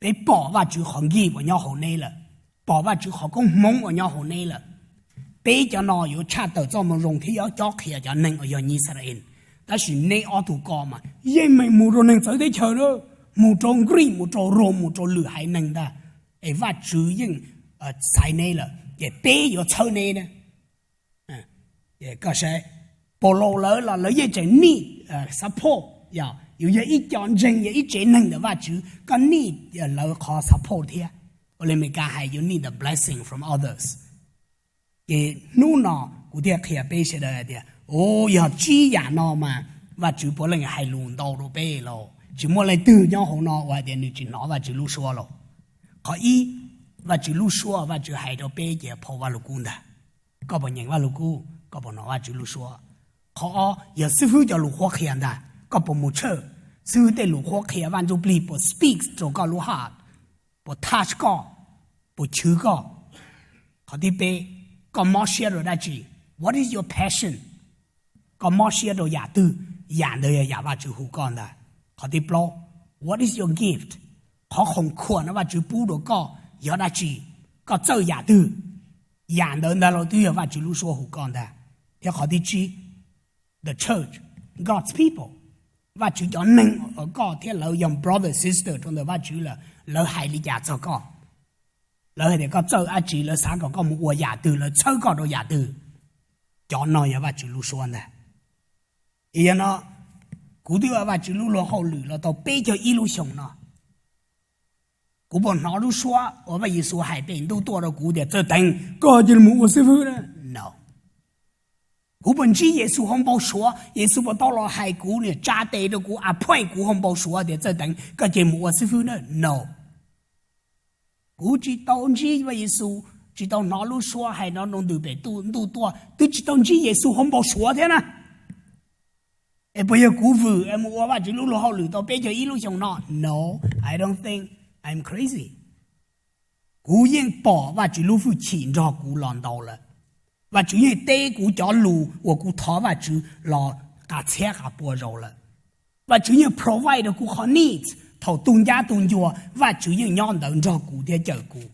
peb pom Vajtswv qhov gift uas nyob hauv neb lawm, pom Vajtswv qhov koob hmoov uas nyob hauv neb lawm. Peb cov no yuav tshaj tawm txoj moo zoo thiab yuav cob qhia cov neeg uas yog Yixalayees. Tab sis neb ob tug ko mas yeej meem mus rau neeg txawv teb chaws lawm, mus rau Greece, mus rau Rome, mus rau lwm haiv neeg ntag, es Vajtswv yeej txais neb lawm ces peb yuav txhawb neb na. Koj saib, Paulus lawv los lawv yeej tseem need support, yog yus yog ib co ntseeg, yog ib tsev neeg ntawm Vajtswv, koj need lawv qhov support thiab. Ua li Meskas hais, you need the blessing from others. Ces hnub no kuv thiaj qhia peb sawv daws hais tias, u, yog tsib yam no mas Vajtswv puav leej hais lus ntau rau peb lauj. Tsis muaj leej twg nyob hauv no uas hais tias nws tsis hnov Vajtswv lub suab lauj. Qhov ib, Vajtswv lub suab Vajtswv hais rau peb ces phau Vaj Lug Kub ntag. Koj puas nyeem Vaj Lug Kub, koj puas hnov Vajtswv lub suab? Qhov ob, yog xib fwb cov lus qhuab qhia ntag, koj puas mus church? Xib fwb tej lus qhuab qhia Vaj Ntsujplig puas speak rau koj lub heart, puas touch koj, puas chwv koj? Qhov thib peb, koj mob siab rau dab tsi? What is your passion? Koj mob siab rau yam twg, yam ntawd yog yam Vajtswv hu koj ntag. Qhov thib plaub, what is your gift? Qhov khoom khuam no Vajtswv pub rau koj yog dab tsi? Koj txawj yam twg, yam ntawd ntag los twb yog Vajtswv lub suab hu koj ntag. Thiab qhov thib tsib, the church, God's people, Vajtswv cov neeg, koj thiab lawv yog brother sister rau ntawm Vajtswv lawm, lawv hais li cas txog koj? Lawv hais tias koj txawj dab tsi, lawv xav kom koj mus ua yam twg, lawv txhawb koj rau yam twg? Cov no yog Vajtswv lub suab ntag. Yog no, kuv twb ua Vajtswv lub luag hauj lwm los tau peb caug ib lub xyoos no. Kuv puas hnov lub suab uas Vaj Yexus hais pem ntuj tuaj rau kuv tias, Txawj Teev, koj cia li mus ua xib fwb na? No. Kuv puas ntsib Yexus hauv npau suav? Yexus puas tau los hais kuv, niam tsa tes rau kuv, appoint kuv hauv npau suav tias, Txawj Teev, koj cia li mus ua xib fwb na? No. Kuv tsis tau ntsib Vaj Yexus, tsis tau hnov lub suab hais nrov nroo ntws pem ntuj tuaj, twb tsis tau ntsib Yexus hauv npau suav thiab na. Es puas yog kuv vwm es mus ua Vajtswv lub luag hauj lwm tau peb caug ib lub xyoos no? No, I don't think I'm crazy. Kuv yeej pom Vajtswv lub hwj chim nrog kuv los ntau lawm. Vajtswv yeej teb kuv cov lus uas kuv thov Vajtswv los qas txhiab qas pua zaus lawm. Vajtswv yeej provide rau kuv qhov needs, thaum tu ncab tu ncua Vajtswv yeej nyob ntawd nrog kuv thiab cawm kuv.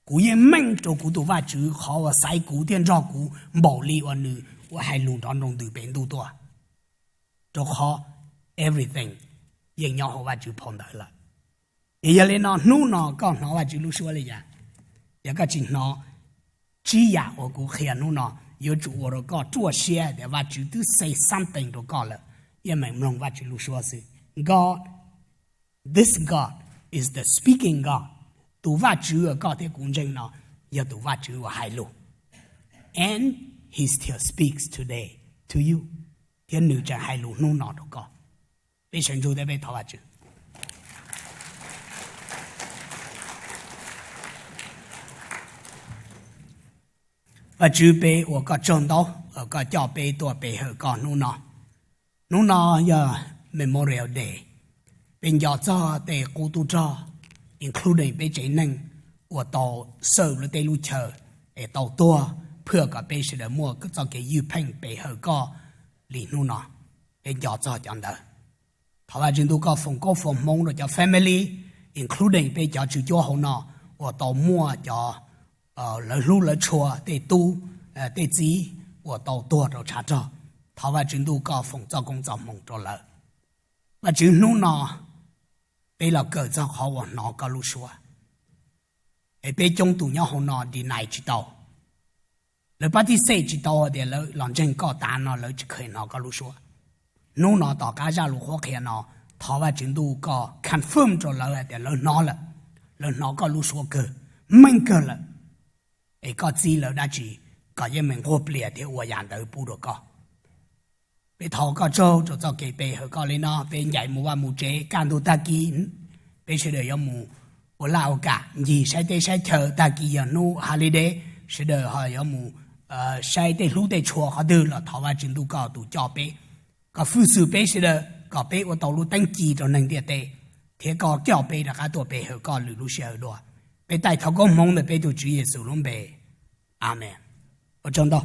Kuv yeej meej rau kuv tus Vajtswv qhov uas xaiv kuv thiab nrog kuv npaum li uas nws ua hais lus nrov nroo ntws pem ntuj tuaj, rau qhov everything yeej nyob hauv Vajtswv phau ntawv lawm. Es yog li no hnub no koj hnov Vajtswv lub suab li cas? Yog koj tsis hnov, tsib yam uas kuv qhia hnub no yuav tsum ua rau koj ruaj siab tias Vajtswv twb say something rau koj lawm, yeej meem mloog Vajtswv lub suab xwb. God, this God is the speaking God. Tus Vajtswv uas koj thiab kuv ntseeg no yog tus Vajtswv uas hais lus, and He still speaks today to you, thiab nws tseem hais lus hnub no rau koj. Peb sawv ntsug thiab peb thov Vajtswv. Vajtswv, peb ua koj tsaug ntau uas koj coj peb tuaj pe hawm koj hnub no. Hnub no yog Memorial Day. Peb nco txog tej qub tub rog, including peb tsev neeg uas tau xawb lawv tej lub chaw es tau tuag phwj kom peb sawv daws muaj txoj kev ywj pheej pe hawm koj li hnub no. Peb nco txog cov ntawd. Thov Vajtswv ntuj koj foom koob foom hmoov rau cov family, including peb cov tswv cuab hauv no uas tau muaj cov lawv hlub lawv tshua tej tub tej txiv uas tau tuag rau tshav rog. Thov Vajtswv ntuj koj foom txoj koob txoj hmoov rau lawv. Vajtswv, hnub no peb los kawm txog qhov uas hnov koj lub suab. Es peb coob tus nyob hauv no deny tsis tau. Lawv pab tib xej tsis tau tias lawv los ntseeg koj tas no lawv tsis kheev hnov koj lub suab. Hnub no tom qab zaj lus qhuab qhia no, thov Vajtswv ntuj koj confirm rau lawv hais tias lawv hnov lawm, lawv hnov koj lub suab kawg, meej kawg lawm. Es koj txib lawv dab tsi kom yeej meem nquag plias thiab ua yam ntawd pub rau koj. Peb thov koj tsaug rau txoj kev pe hawm koj li no, peb ncaim mus vaj mus tsev, kaj ntug tag kis peb sawv daws yuav mus ua laj ua kam ncig saib teb saib chaw, tag kis yog hnub holiday sawv daws ho yuav mus saib tej hlub tej tshua qhov twg los thov Vajtswv ntuj koj tus coj peb, koj hwj xwm peb sawv daws kom peb ua tau lub teeb ci rau neeg ntiaj teb, thiab koj coj peb rov qab tuaj pe hawm koj lwm lub sij hawm dua. Peb taij thov koob hmoov ntawm peb tus Tswv Yexus lub npe. Amees. Ua tsaug ntau.